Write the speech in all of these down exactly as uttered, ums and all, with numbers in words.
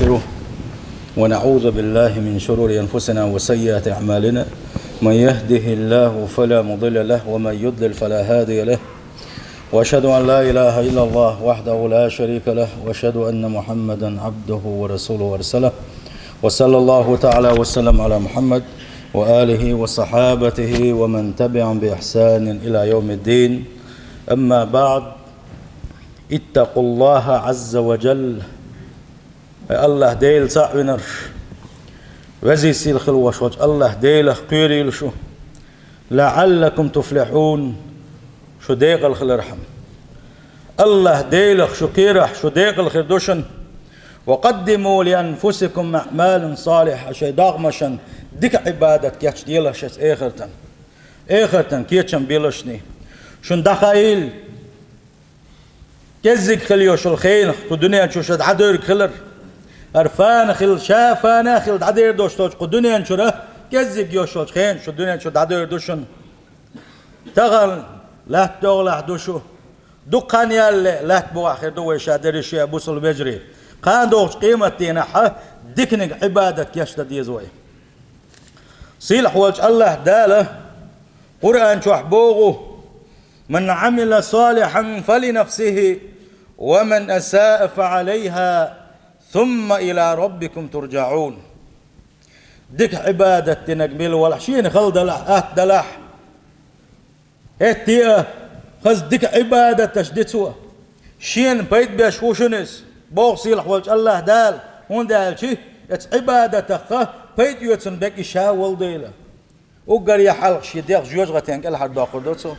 ونستغفره، ونعوذ بالله من شرور أنفسنا وسيئات أعمالنا. من يهده الله فلا مضل له، ومن يضلل فلا هادي له. وأشهد أن لا إله إلا الله وحده لا شريك له، وأشهد أن محمدا عبده ورسوله وأرسله. وصلى الله تعالى وسلم على محمد وآله وصحابته ومن تبعهم بإحسان إلى يوم الدين. أما بعد، اتقوا الله عز وجل. Ай, АллахӀ Дела цаӀ винарш, везий-сийлахь хила вош волча АллахӀ Делах кхерийла шу. لعلكم تفلحون, шу декъала хилархьама. АллахӀ Делах шу кхерахь, шу декъала хир ду шуна. وقدموا لأنفسكم أعمالا صالحة, шоай догӀмашна дика Ӏибадат кечделахь шоаш эхартан. Эхартан кечам белахь шоана. Шуна дӀахаийла кӀеззиг хила йиш йолу хенах кху дуьнен чу ша дӀадоьрзуш хилар. ХӀара фана хилла, ша фана хилла дӀадер долуш долчу кху дуьнен чуьра кӀеззиг йиш йолчу хенах шу дуьнен чу дӀадоьрзуш ду шуна. Тахана лаьтта догӀалахь ду шу. Дукха хан ялале лаьтта бухахь хир ду вай ша дерриш а, бусалба вежарий. Кхана догӀучу къематдийнахь диканиг Ӏибадат кечдан деза вай. Сийлахь волчу АллахӀ Дала Къуръан чохь боху: من عمل صالحا فلنفسه ومن أساء فعليها ثم إلى ربكم ترجعون. Дика Ӏибадат динарг мила валахь, шена хала далахь, атта далахь, хӀетте а, хаза дика Ӏибадаташ ди цо, шена пайда беш ву шуна иза, боху сийлахь волчу АллахӀ Дала, хӀунда аьлча оцу Ӏибадатах пайда оьцун берг и ша волу дела. Уггар я хьалха шен дегӀ жоьжахатин кӀелхьардоккхур ду цо.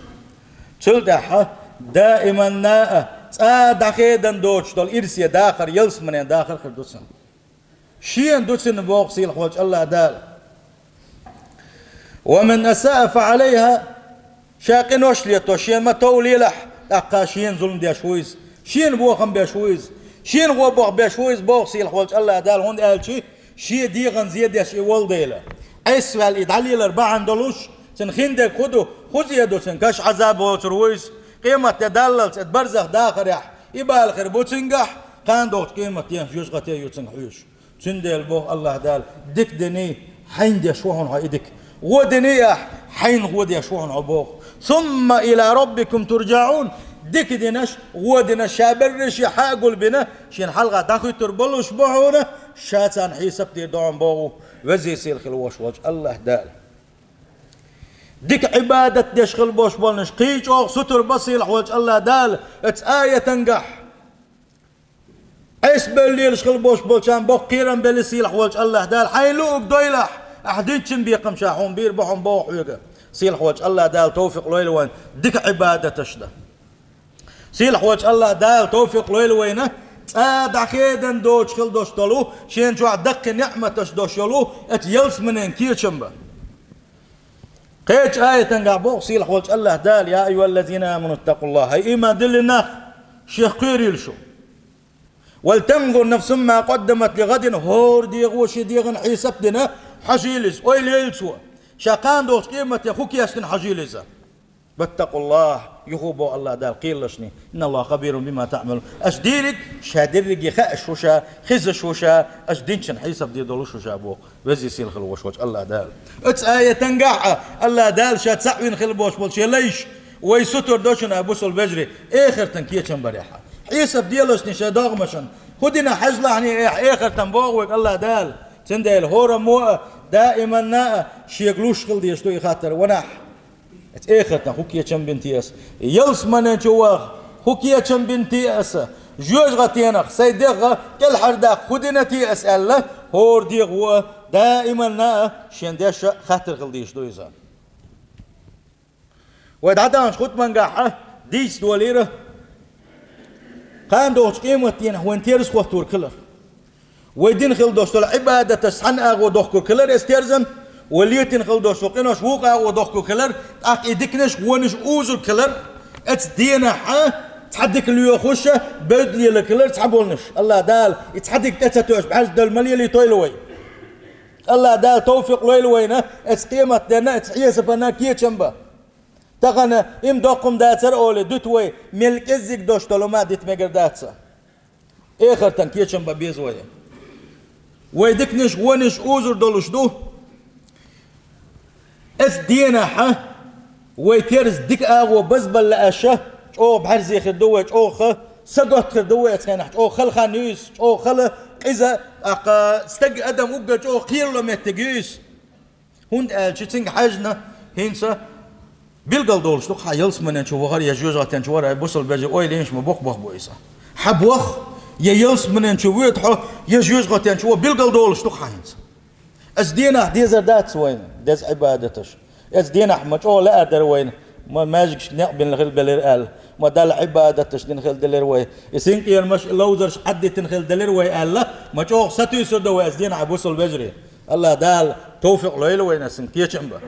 Цул тӀаьхьа даиманна а цкъа дӀахедан доцуш долу ирсе дахар, ялсаманен дахар хир ду цунна. Шена ду цунна боху сийлахь волчу АллахӀ Дала. ومن أساء فعليها, ша къинош летош, шена ма-тов лелахь, тӀаккха шена зулам деш ву иза, шена бохам беш ву иза, шена гӀо бохам беш ву иза боху сийлахь волчу АллахӀ Дала, хӀунда аьлча шен дегӀан зен деш и волу дела. Ӏеса ваьлла и дӀалелар бахьана долуш, цуьнан хиндерг хӀун ду, хӀун зен ду цуьнан, каш Ӏазаб воцур ву иза. Къематде даллалц, эт барзах дахарехь, и бала хир бу цуьнгахь, кхана догӀучу къематдийнахь жоьжахате ю цуьнга хьоьжуш. Цундела боху АллахӀ Дала: дика диний, хьайна деш ву хьуна хьо и дика. ГӀо диний ахь, хьайна гӀо деш ву хьуна хьо боху. ثم إلى ربكم ترجعون. Дика динарш, гӀо динарш, ша берриш а хьа а гулбина, шена хьалха дӀахуьттур болуш бу хьуна, ша царна хьесап дийр ду хьуна боху везий-сийлахь хила вош волчу АллахӀ Дала. Дика Ӏибадат деш хила бош болнаш кхин чӀогӀа сутур бу сийлахь волчу АллахӀ Дала оцу аятангахь. Ӏеса бевлла лелаш хила бош болчарна боккха кхерам белла сийлахь волчу АллахӀ Дала, хьайн луург дойлахь, ахь динчун бекхам ша хьуна бийр бу хьуна боху хьоьга. Сийлахь волчу АллахӀ Дала товфикъ лойла вайна дика Ӏибадаташ дан. Сийлахь волчу АллахӀ Дала товфикъ лойла вайна цкъа дӀахедан доцуш хила дош долу, шена чохь даккхий неӀматаш дош йолу оцу ялсаманен кечам бан. Кхечу аятангахь боху сийлахь волчу АллахӀ Дала: يا أيها الذين آمنوا اتقوا الله. Хьай иман диллина нах, шех кхерийла шу. ولتنظر نفس ما قدمت لغد. ХӀора дегӀо шен дегӀан хьесап дина хьожийла иза, ойла йойла цо. Ша кхана догӀучу къематде хӀун кечдина хьожийла иза. واتقوا الله, юха боху АллахӀ Дала, кхералаш шуна. إن الله خبير بما تعملون. Аша дийриг ша дерриге хууш ву ша, хезаш ву ша, аша динчун хьесап дийр долуш ву ша боху везий-сийлахь хила вош волчу АллахӀ Дала. Оцу аятангахь а АллахӀ Дала ша цхьаъ вина хила бош болу шен лайш, вай сутур до шуна, бусалба вежарий, эхартан кечам барехь. Хьесап делаш шуна шайн догӀмашна. ХӀун дина хьажалахь ахь эхартан боху вайга АллахӀ Дала. Цундела хӀораммо а, даиманна а шега луш хила дезаш ду и хаттар ванахь. Оцу эхартан хӀун кечам бина те аса? Ялсаманен чу ваха хӀун кечам бина те аса? Жоьжахатенах сайн дегӀ кӀелхьардаккха хӀун дина те аса аьлла, хӀора дегӀо а, даиманна а шен дешна хаттар хила дезаш ду иза. Вай дӀадаханчу хутбангахь а дийца долийра кхана догӀучу къематдийнахь вайн терза хӀоттор хилар. Вай дина хила дош долу Ӏибадаташ цхьана агӀо дохкур хилар оцу терзан, вай летийна хила дош долу къинош вукху агӀо дохкур хилар, тӀаккха и диканаш, вонаш узург хилар. Оцу денахь а цхьа дика лоьхуш а, бевдда лелар хилар цхьаболнаш. АллахӀ Дала и цхьа дика тӀе ца тоьуш бӀаьрг дала ма лелийтойла вай. АллахӀ Дала товфикъ лойла вайна оцу къематденна, оцу хьесапана кечам бан. Тахана им доккхум дацара олий, дуьту вай, мел кӀеззиг дош долу ма дита мегар дац. Эхартан кечам бан беза вай. Вай диканаш, вонаш узур долуш ду. Эцу денахь вай терза дика агӀо базбалла аша, чӀогӀа бӀаьрзе хир ду вай, чӀогӀа саготта хир ду вай эцу хенахь, чӀогӀа хала хан ю иза, чӀогӀа хала къиза, тӀаккха стаг, адам уггар чӀогӀа кхерало меттиг ю иза. ХӀунда аьлча цуьнга хьаьжна, хӀинца билгал долуш ду-кх хьан ялсаманен чу вахар я жоьжахатен чу вахар, бусалба вежарий, ойла йинаш ма боккха бохам бу иза. Хьан бох, я ялсаманен чу воьду хьо, я жоьжахатен чу вахар, билгал долуш ду-кх хьан хӀинца. Эцу денахь дезар дац вайна деза Ӏибадаташ. Эцу денахь ма чӀогӀа лаьар дара вайна, ма маьждигашка некъ бина хила белира аьлла, ма Далла Ӏибадаташ дина хила делира вай, и синкъерамаш, и ловзарш Ӏаддитина хила делира вай аьлла, ма чӀогӀа сатуьйсур ду вай эцу денахь, бусалба вежарий. АллахӀ Дала товфикъ лойла вайна, сан кечам бан.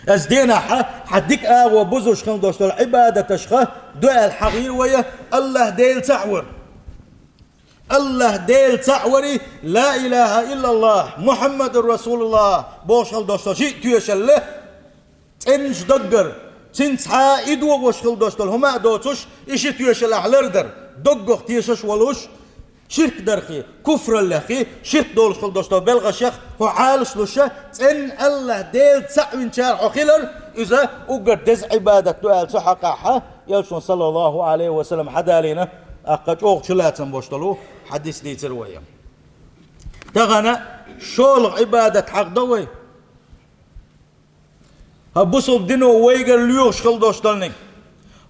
Эцу денахь хьан дика агӀо бузуш хила долуш долу Ӏибадаташха ду аьлла хьахийра вай АллахӀ Дела цхьаъ вар. АллахӀ Дела цхьаъ вари, ла илахӀа иллаллахӀ, Мухьаммадур расулуллахӀ бохуш хила долуш долу шиъ тоьшалла, цӀеначу даггара, цуьнца цхьа а и догӀуш хила долуш долу хӀума а доцуш, и ши тоьшаллехь лардар, доггах тешаш а волуш, ширк дархий, куфраллехь, ширк долуш хила долуш долу белхашех хьо Ӏалаш луша, цӀенна АллахӀ Дела цхьаъ винчара хьо хилар, иза уггар деза Ӏибадат ду аьлла цу хьокъехь, элчано, саллаллахӀу Ӏалайхи ва саллам, хьадалийна, тӀаккха чӀогӀа чулацам беш долу хьадис дийцира вай. Тахана шолгӀа Ӏибадат хьахадо вай. ХӀан бусалба дино вайгара лоьхуш хила долуш долниг.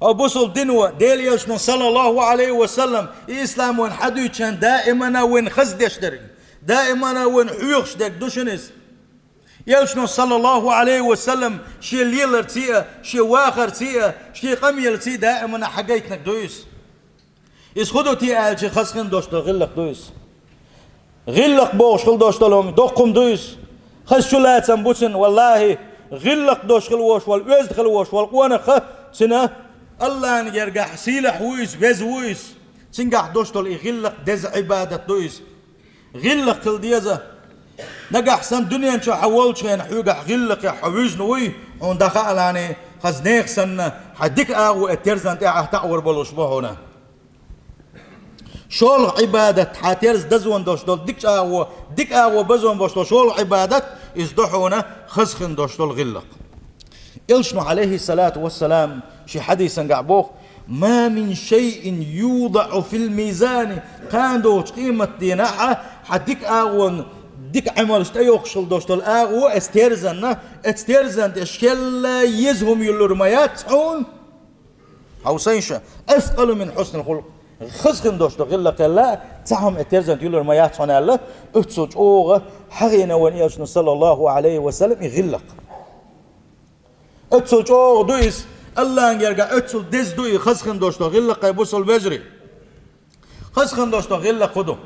ХӀан бусалба дино, Делан элчано, саллаллахӀу Ӏалайхи ва саллам, и ислам вайна хьадуьйцучу хенахь даимана вайна хаза деш дерг, даимана вайна хьоьхуш дерг ду шуна иза. Элчано, саллаллахӀу Ӏалайхи ва саллам, шен леларций а, шен вахарций а, шен къамелаций а даимана хьагайтинарг ду иза. Иза хӀун ду те аьлча, хаза хин долуш долу гӀиллакх ду иза. ГӀиллакх бохуш хила долуш долу хӀума доккха хӀума ду иза. Хаза чулацам бу цуьнан, валлахӀи, гӀиллакх долуш хила волуш волу, оьзда хила волуш волу къонах, цуьнан АллахӀан гергахь сийлахь ву иза, веза ву иза. Цуьнгахь долуш долу и гӀиллакх деза Ӏибадат ду иза. ГӀиллакх хила деза. Нагахь санна дуьнен чохь хьо волчу хенахь хьоьгахь гӀиллакхехь хьо вуьзна вуй, хьуна дӀахаалахь, хаза нехан санна, хьан дика агӀо и терзан тӀехь а таӀор болуш бу хьуна. ШолгӀа Ӏибадат, хьан терза дазон долуш долу дика чӀагӀо, дика агӀо базон болуш долу шолгӀа Ӏибадат, иза ду хьуна хаза хин долуш долу гӀиллакх. Элчано, Ӏалайхиссалату вассалам, шен хьадисангахь боху: «Ма мин шайин юдаӀу фил мизани», кхана долчу къематдийнахь хьан дика агӀон, дика Ӏамалш тӀейоккхуш хила долуш долу агӀо, эцу терзанна, эцу терзан тӀе шелла еза хӀума юьллур ма яц хьуна. Хьовсийша, «аскъалу мин хьуснил хулукъ». Хаза хин долуш долу гӀиллакх хилла, цхьа хӀума эцу терзан тӀе юьллур ма яц хьуна аьлла, оццул чӀогӀа хьахийна вайн элчано, саллаллахӀу Ӏалайхи ва саллам, и гӀиллакх. Оццул чӀогӀа ду иза, АллахӀан гергахь оццул деза ду и хаза хин долуш долу гӀиллакх, хӀай бусалба вежарий. Хаза хин долуш долу гӀиллакх хӀун ду?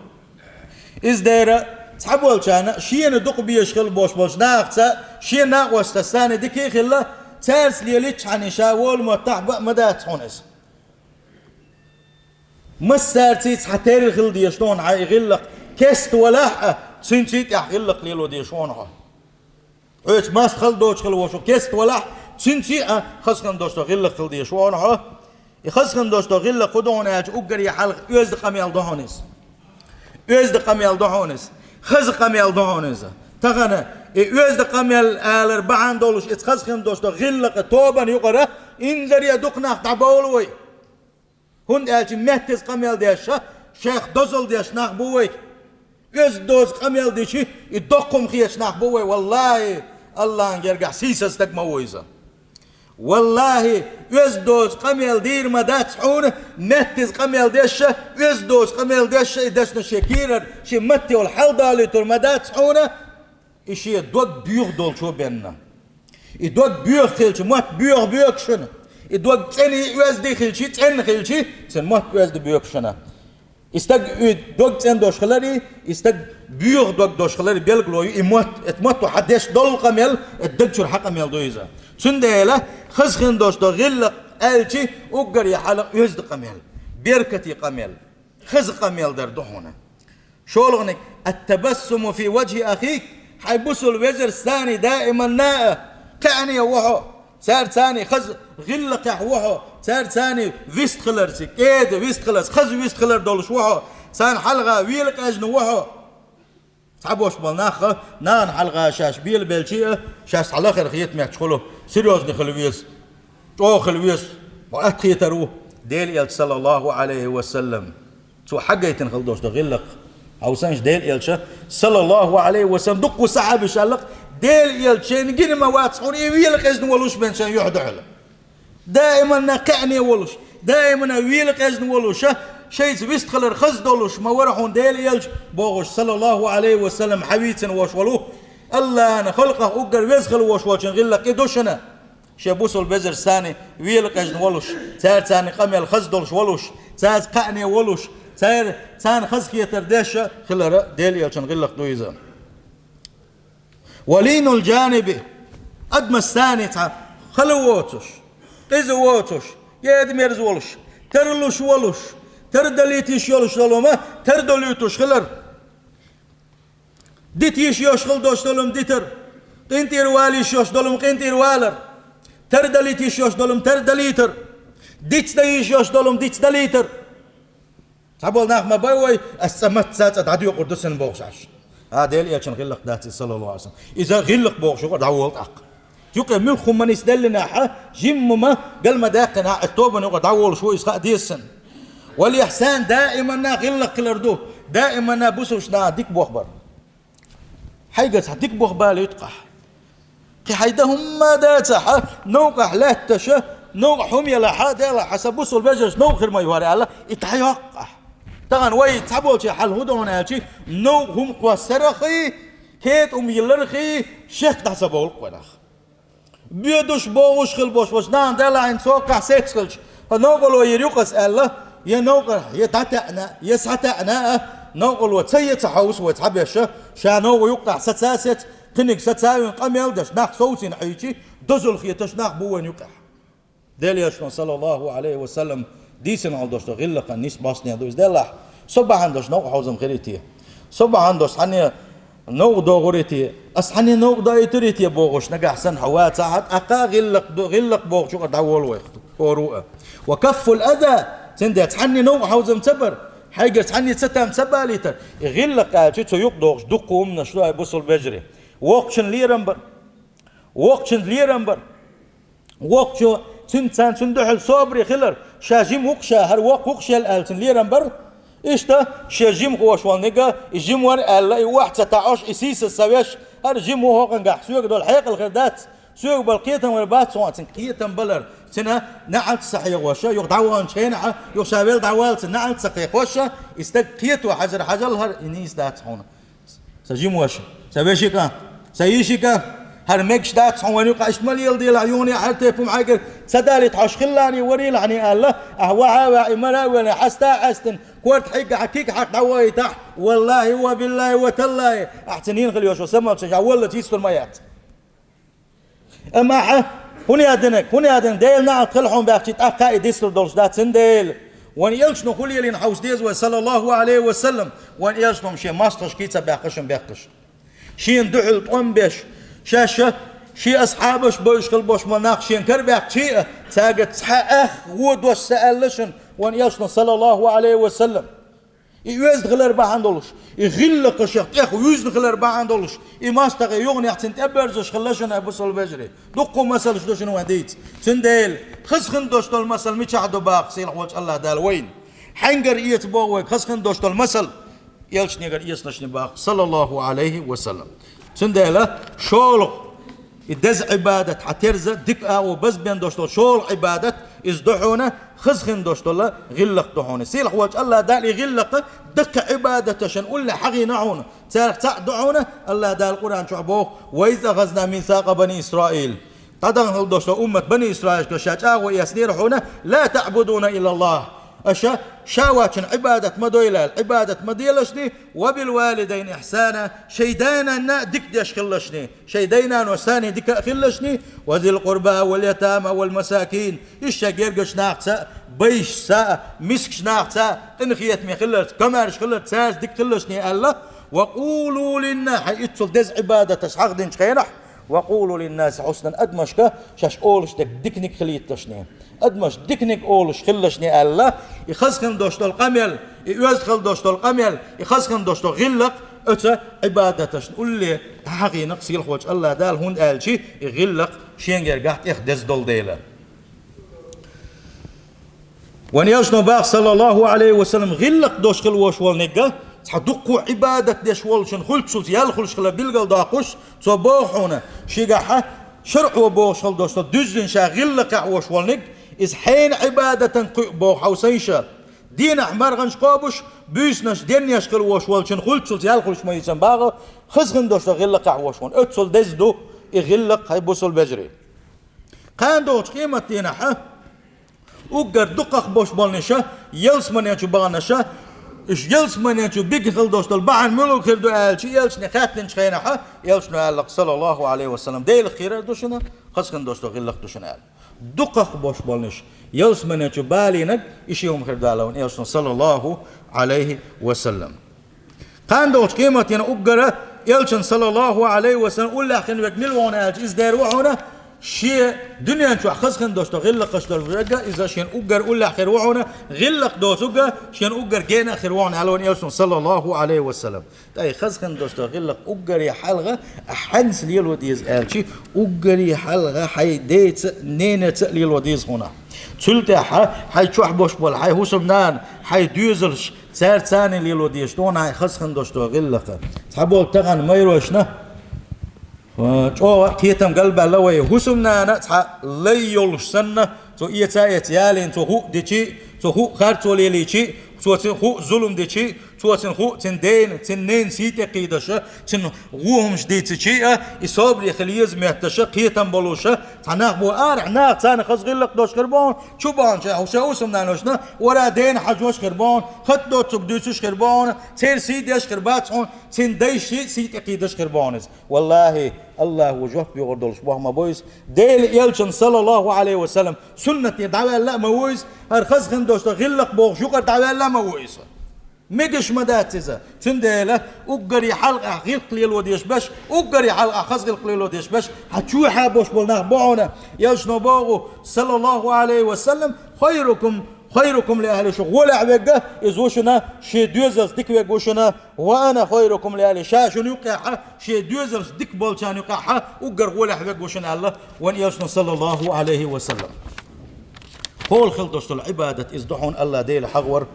Иза дера цхьаболчарна шена дукха безаш хила болуш болчу нахаца, шен накъостаца санна дика а хилла, цаьрца лелийчхьана ша волу маттахь баа ма дац хьуна иза. Массаьрций цхьатерра хила дезаш ду хьуна хьан и гӀиллакх, кеста валахь а, цуьнций тӀехь гӀиллакх лело дезаш ву хьуна хьо. Хьоьца маста хала доцуш хила волуш ву, кеста валахь, цуьнций а хаза хин долуш долу гӀиллакх хила дезаш ву хьуна хьо. И хаза хин долуш долу гӀиллакх хӀун ду хьуна аьлча, уггаре хьалха оьзда къамел ду хьуна иза. Оьзда къамел ду хьуна иза. Хаза къамел ду хьуна иза. Тахана и оьзда къамел алар бахьана долуш, иза хаза хин долуш долу гӀиллакх, тобанан юкъара инзаре дукха нах дӀабовлу вай. ХӀунда аьлча меттаза къамел деш, шайх дозалла деш нах бу вай. Оьзда доцу къамел дичи, и доккха хӀума хеташ нах бу вай. ВаллахӀи, АллахӀан гергахь сийсаз стаг ма ву иза. ВаллахӀи, оьзда доцу къамел дийр ма дац хьуна, меттаза къамел деш, оьзда доцу къамел деш, и дешна шен кийрара, шен матте волу хьал далуьйтур ма дац хьуна. И шен дог боьха долчо бенна. И дог боьха хилча, мотт боьха боьгу шуна. И дог цӀена, оьзда хилчи, цӀена хилчи, цуьнан мотт оьзда боьгу шуна. И стаг и дог цӀена долуш хилари, и стаг боьха дог долуш хилари билгало ю и мотт, эцу матто хьан деш долу къамел, эцу даг чуьра хьан къамел ду иза. Цундела хаза хин долуш долу гӀиллакх аьлчи, уггаре хьалха оьзда къамел, беркате къамел, хаза къамел дар ду хьуна. ШолгӀаниг: «Ат-табассуму фи ваджхӀи ахик». Хьайн бусалба вежаршца даиман а кхаьъне ву хьо. Цаьрца хаза гӀиллакхехь ву хьо. Цаьрца вистхиларца, кӀеда вистхиларца, хаза вистхилар долуш ву хьо. Царна хьалха вела къежна ва хьо. Цхьаболчу бала нах а, нахана хьалха шаьш белабелча а, шаьш цхьа лахара хетаметташ хуьлу, серьёзный хила веза, чӀогӀа хила веза, хьо атта хетар ву. Делан Элча, саллаллаху Ӏалайхи ва саллам, цо хьагайтина хила долуш ду гӀиллакх. Хьовсанаш, Делан Элча, саллаллаху Ӏалайхи ва саллам, дуккха сахьабаш аьлла, Делан Элча шайна гина ма вац хьуна и вела къежна волуш бен шайн юьхь дуьхьал. Даиманна кхаъне волуш, даиманна вела къежна волуш, шайца вистхилар хаза долуш ма вара хьуна Делан Элча бохуш, саллаллаху Ӏалайхи ва саллам, хьавийцина волуш волу, АллахӀан халкъах уггар веза хила волуш волчун гӀиллакх и ду шуна. Шен бусалба вежаршца вела къежна волуш, цаьрца къамел хаза долуш волуш, цаьрца кхаъне волуш, цаьр-, царна хазахетар деш хилар Делан Элчан гӀиллакх ду иза. Ва лийнул джаниби, адамашца цхьа хала воцуш, къиза воцуш, кӀеда-мерза волуш, тарлуш волуш, тардалийта йиш йолуш долу хӀума тардолуьйтуш хилар. Дита йиш йолуш хила долуш долу хӀума дитар, къинтӀера вала йиш йолуш долу хӀума къинтӀера валар, тардалийта йиш йолуш долу хӀума тардалийтар, дицдан йиш йолуш долу хӀума дицдалийтар. Цхьаболу нах ма бай вай, ас цкъа мацца цкъа дӀадоькъур ду сан бохуш Ӏаш. А, Делан Элчан гӀиллакх дац иза, саллаллаху Ӏалайхи ва саллам. Иза гӀиллакх бохуш юкъара дӀаволу тӀаккха. Юкъе муьлхха хӀума нисделлинехь а, жимма ма, гал ма даьккхинехь а, ас тобанна юкъара дӀаволуш ву иза хаа деза сан. Вал ихьсан, даиманна гӀиллакх хилар ду, даиманна бусалба наха дика бохбар. Хьайга цхьа дика бохбалийта-кх ахь. Кхин хьайн дан хӀумма дацахь, новкъахь лаьтташа, новкъахь хӀума елахь, делахь, сан бусалба вежаршна новкъа хир ма ю хӀара аьлла, и дӀайоккху ахь. Тахана вай цхьаболчийн хьал хӀун ду хьуна аьлча, новкъа хӀума кхоссарахий, кхета хӀума йилларахий, шек дӀа ца бовлу-кх вай нах. Боьдуш, богӀуш хила болуш болчу нахана делахь хӀинца цо кхахь сецхилча, хьо новкъарло йийр ю-кх ас аьлла, я новкъа, я дӀатаьӀна, я схьатаьӀна а, новкъарло ца е ца хьовса вай цхьаберш, ша новкъа юккъехь саца а сецна, кхиниг саца а вина къамел деш, нах совцийна хьийчи, дозалла хеташ нах бу вайна юккъехь. Делан Элчано, саллаллаху Ӏалайхи ва саллам, дийцина хьал долуш ду гӀиллакхан нисбат бохург ду иза. Делахь, со бахьана долуш новкъа хьовзам хир ю те? Со бахьана долуш цхьанне новкъа догӀур ю те? Ас цхьанне новкъа доуьйтур ю те бохуш, нагахь санна хьо вацахь, тӀаккха гӀиллакх ду, гӀиллакх бохучу юкъара дӀаволу вай хӀора а. Ва каффул аза, цундела цхьанне новкъа хьовзам ца бар, хьайгара цхьанне цатам ца балийтар. И гӀиллакх аьлча, цу юкъа догӀуш дуккха хӀуманаш ду, ай бусалба вежарий. Воккхачун лерам бар. Воккхачун лерам бар. Воккхачо, цуьнан, царна цуьнан дуьхьал собаре хилар, ша жима ву-кх ша, хӀара воккха ву-кх ша аьлла цуьнан лерам бар. Иштта, шен жимахоша волу ниган, и жима вара аьлла, и охьа ца таӀош, и сийсаз ца веш, хӀара жима ву, хӀокхуьнгахь соьга долу хьекъал хир дац, соьга болу кхетам хир бац хьуна, цуьнан кхетам балар, цуьнан неӀалт ца хьехош, юха дӀаваханчу хенахь, юха ша велла дӀаваллалц неӀалт ца кхехош, и стаг кхето хьажар хьажал хӀара, и нийса дац хьуна. Сан жима ваша, сан вешин кӀант, сан йишин кӀант, хӀара мегаш дац хьуна вайна юкъахь, иштта ма леладелахь, юха хӀара тайпа хӀума хьайгара ца далийта хьожуш хилалахь, варелахь аьлла, ахь вахьа а ваьхьа, и мара а велла, хьаста а хьаьстина, корта хьегна хьан куьг хьакха дӀавахийтахь, валлахӀи ва биллахӀи ва таллахӀи, ахь цуьнан хила йолуш йолу самалчаш ахь валлалц йистур ма яц. Амма ахьа, хӀун яа динарг, хӀун яа динарг, Делан неӀалт хила хьуна баьхчи, тӀаккха и дистур долуш дац, цундела. Вайн Элчано хӀун лелийна хьовса деза вай, саллаллаху Ӏалайхи ва саллам, вайн Элчано шен мостагӀашкахь ца баьккхина баьккхина. Шена дуьхьал тӀом беш, шаьш а, шен асхьабаш а бовзуш хила болуш болу нах шена кара баьхчи а, цаьрга цхьа ах вон дош ца аьлла шуна, вайн Элчано, саллаллаху Ӏалайхи ва саллам. И оьзда хилар бахьана долуш, и гӀиллакхашах тӀех вуьзна хилар бахьана долуш, и мостагӀий юханехь цунна тӀеберзош хилла шуна, ай бусалба вежарий. Дуккха масалш ду шуна вайн дийца. Цундела, хаза хин долуш долу масал мичахь ду боху сийлахь волчу АллахӀ Дала вайна. Хьаьнгара эца боху вайга хаза хин долуш долу масал? Элчанегара эцнарш боху, саллаллаху Ӏалайхи ва саллам. Цундела, шолгӀа, и деза Ӏибадат хьан терза, дика агӀо базбен долуш долу шолгӀа Ӏибадат, иза ду хьуна, хаза хин долуш долу гӀиллакх ду хьуна. Сийлахь волчу АллахӀ Дала и гӀиллакх даккхий Ӏибадаташна уллехь хьахийна хьуна. Царах цхьаъ ду хьуна, АллахӀ Дала Къуръан чохь боху: «Ва из ахазна мисакъа бани Исраил». ДӀадахана хила долуш долу уммат бани Исраилшка ша чӀагӀо эцнера хьуна: «Ла таъбудуна иллаллахӀ». Аша ша воцчунна Ӏибадат ма дойла аьлла, Ӏибадат ма делашний, «ва бил валидайни ихьсана», шайн да-нанна дика деш хилалашний, шайн дай-нанош санна дика а хилалашний, «ва зил къурба вал ятама вал масакин», иштта шайн гергарчу нахаца а, байшца а, мискачу нахаца а, къинхетаме хиларца, комаьрша хиларца, цаьрца дика хилалашний аьлла, «ва къулу линна», хьайн иццул деза Ӏибадаташ хьахдинчу хенахь, «Ва къулу линнаси хьуснан», адамашка шаьш олуш дерг диканиг хилийталаш. Адамаш диканиг олуш хилалаш аьлла, и хаза хин долуш долу къамел, и оьзда хила долуш долу къамел, и хаза хин долуш долу гӀиллакх оцу Ӏибадаташна улле дӀахьахийна-кх сийлахь волчу АллахӀ Дала, хӀунда аьлча и гӀиллакх шен гергахь тӀех деза долу дела. Вайн элчано боху, саллаллаху Ӏалайхи ва саллам, гӀиллакх долуш хила волуш волу нигга, цхьа дуккха Ӏибадат деш волчун хуьлуш, цуьнца ял хуьлуш хила билгалдоккхуш, цо боху хьуна, шигахьа шарӀо бохуш хила долуш долу дуьззина ша гӀиллакхехь волуш волу ниг, иза хьенан Ӏибадатан кхуьу боху хьовсийша. Дийнахь марханаш кхобуш, буьйсанаш денъеш хила волуш волчун хуьлуш, цуьнца ял хуьлуш ма йицан боху, хаза хин долуш долу гӀиллакхехь волуш волу. Оццул деза ду и гӀиллакх, хьай бусалба вежарий. Кхана долчу къематдийнахьа уггар дукхах болуш болу нигаш ялсамане чу баханаша, уьш ялсамане чу бигна хила долуш долу бахьана муьлха хир ду аьлча, элчане хаьттинчу хенахьа, элчано аьлла-кх, саллаллаху Ӏалайхи ва саллам, Делах кхерар ду шуна, хаза хин долуш долу гӀиллакх ду шуна аьлла. Дукхах болуш болу нигаш ялсамане чу балийнарг, и ши хӀума хир ду аьлла вайн элчано, саллаллаху Ӏалайхи ва саллам. Кхана долчу къематдийнахь уггара элчан, саллаллаху Ӏалайхи ва саллам, уллехь хин верг мила ву хьуна аьлча, иза дера ву хьуна, шен дуьнен чохь хаза хин долуш долу гӀиллакхаш долу верг, иза шен уггар уллехь хир ву хьуна, гӀиллакх доцург шен уггар гена хир ву хьуна аьлла вайн элчано, саллаллаху Ӏалайхи ва саллам. Ткъа и хаза хин долуш долу гӀиллакх уггаре хьалха ахь хьаьнца лело деза аьлча, уггаре хьалха хьайн деца а, ненаца а лело деза хьуна. Цул тӀаьхьа хьайн чохь болуш болу хьайн хӀусамнана, хьайн доьзалш, цара царна лело дезаш ду хьуна хьайн хаза хин долуш долу гӀиллакх. Цхьаболу тахана майрашна, а, чӀогӀа кхетам галбаьлла вайн. ХӀусамнана цхьа лай йолуш санна, цо эца а эца ялийна, цо хӀуъа дичи, цо хӀуъа харцо лелийчи, цо цуьнан хӀуъа зулам дичи, цо цуьнан хӀуъа цуьнан дена, цуьнан ненан сий тӀе кхийдаш, цуьнан вон хӀумаш дийцичи а, и собаре хила еза метташа, кхетам болуша, цхьа нах бу арахь, наха царна хаза гӀиллакх долуш хир бу хьуна, чу баханчу хьуша хӀусамнаношна, вара дена хьажош хир бу хьуна, хатта доцург дуьйцуш хир бу хьуна, церан сий деш хир бац хьуна, цуьнан дайши сий тӀе кхийдаш хир бу хьуна иза. Валлахи, АллахӀа жоп бохур долуш боху ма бу иза. Делан элчан, саллаллаху Ӏалайхи ва саллам, суннате дӀаваьлла а ма ву иза, хӀара хаза хин долуш долу гӀиллакх бохуш юкъара дӀаваьлла а ма ву иза. Мегаш ма дац иза. Цундела уггаре хьалха ахь гӀиллакх лело дезаш берш, уггаре хьалха ахь хаза гӀиллакх лело дезаш берш, хьан чохь болуш болу нах бу хьуна. Элчано боху, саллаллаху Ӏалайхи ва саллам, хайрукум, хайрукум ли ахьли, шух гӀолехь верг, иза ву шуна, шен доьзалца дика верг ву шуна, ва ана хайрукум ли ахьли, ша шуна юккъехьа, шен доьзалца дика болчарна юккъехьа, уггар гӀолехь верг ву шуна аьлла вайн элчано, саллаллаху Ӏалайхи ва саллам. Кхола хила долуш долу Ӏибадат иза ду хьуна АллахӀ Дела хьехавар.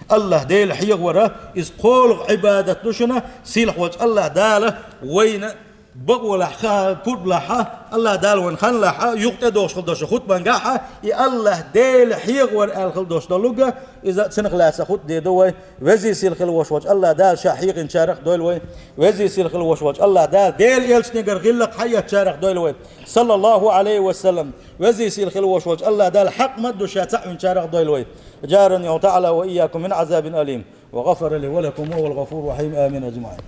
АллахӀ Дела хьехавара, иза кхола Ӏибадат ду шуна, сийлахь волчу АллахӀ Дала вайна бакъолахь, ха-, пурбалахьа, АллахӀ Дала вайна ханлахьа, юха тӀедогӀуш хила долуш хутбангахьа, и АллахӀ Дела хьехавар аьлла хила долуш долу луга, иза цунах лаьцна хутбаде ду вай, везий сийлахь хила волуш волчу АллахӀ Дала ша хьехинчарах дойла вай, везий сийлахь хила волуш волчу АллахӀ Дала Делан элчанегара гӀиллакх хьаэцчарах дойла вай, саллаллаху Ӏалайхи ва саллам, везий сийлахь хила волуш волчу АллахӀ Дала хьакъ ма ду ша цхьаъ винчарах дойла вай. أجارني الله تعالى وإياكم من عذاب أليم، وغفر لي ولكم وهو الغفور الرحيم. آمين أجمعين.